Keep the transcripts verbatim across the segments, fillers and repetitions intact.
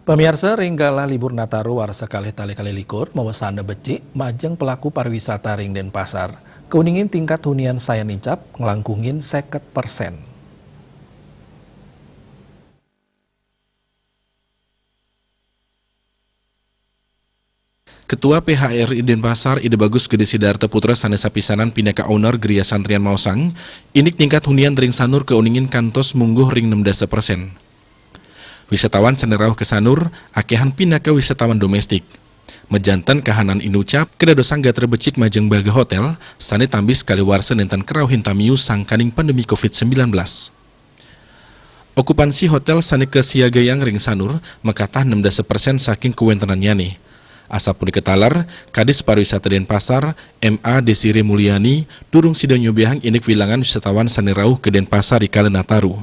Pamiarsa, ring galah libur Nataru warsa kalih tali kalih likur, mawa sanda becik majeng pelaku pariwisata ring Denpasar. Kauningin tingkat hunian sayan nincap nglangkungin seket persen. Ketua P H R I Denpasar, Ida Bagus Gede Sidarta Putra, sane sapisanan pinaka owner Geria Santrian maosang, indik tingkat hunian ring Sanur kauningin kantos mungguh ring enam dasa persen. Wisatawan sane rauh ka Sanur akehan pinaka wisatawan domestik. Majanten kahanan inucap kadadosang gatra becik majeng baga hotel sane tambis kali warsa nenten karauhin tamiu sangkaning pandemi covid sembilan belas. Okupansi hotel sane kasiagayang ring Sanur makatah enam dasa persen saking kawentenannyane. Asapunika taler, Kadis Pariwisata Denpasar, M A Desire Mulyani, durung sida nyobihang indik wilangan wisatawan sane rauh ka Denpasar rikala Nataru.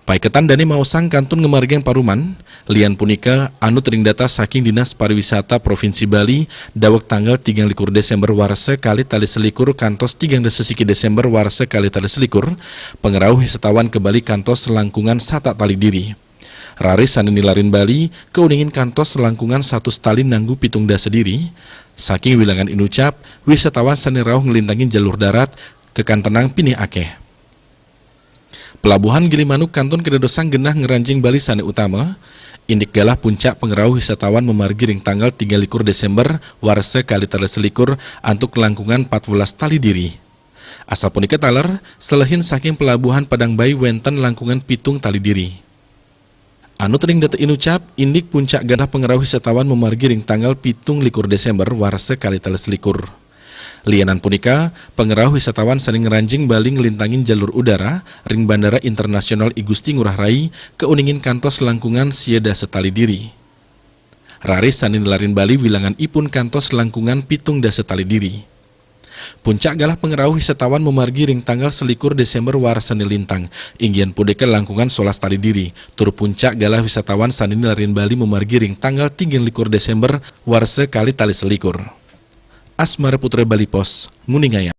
Paiketan dane maosang kantun ngamargiang paruman. Lian punika, anut ring data saking Dinas Pariwisata Provinsi Bali, daweg tanggal tigang likur Desember warsa kalih tali selikur kantos tigang dasa siki Desember warsa kalih tali selikur, pangrauh wisatawan ka Bali kantos langkungan satak tali diri. Raris sane nilarin Bali kauningin kantos langkungan satus tali nanggu pitung dasa diri. Saking wilangan inucap, wisatawan sane rauh nglintangin jalur darat kakantenang pinih akeh. Pelabuhan Gilimanuk kantun kadadosang genah ngranjing Bali sane utama. Indik galah puncak pangrauh wisatawan mamargi ring tanggal tiga likur Desember warsa kalih tali selikur antuk langkungan empat belas tali diri. Asapunika taler, selehin saking pelabuhan Padang Bai wenten langkungan pitung tali diri. Anut ring data inucap, indik puncak galah pangrauh wisatawan mamargi ring tanggal pitung likur Desember warsa kalih tali selikur. Lianan punika, pangrauh wisatawan sane ngranjing Bali nglintangin jalur udara ring Bandara Internasional I Gusti Ngurah Rai kauningin kantos langkungan sia dasa tali diri. Raris sane nilarin Bali wilangan ipun kantos langkungan pitung dasa tali diri. Puncak galah pangrauh wisatawan mamargi ring tanggal selikur Desember warsa sane lintang, inggian punika langkungan solas tali diri, tur puncak galah wisatawan sane nilarin Bali mamargi ring tanggal tiga likur Desember warsa kalih tali selikur. Asmara Putra, Bali Post, nguningayang.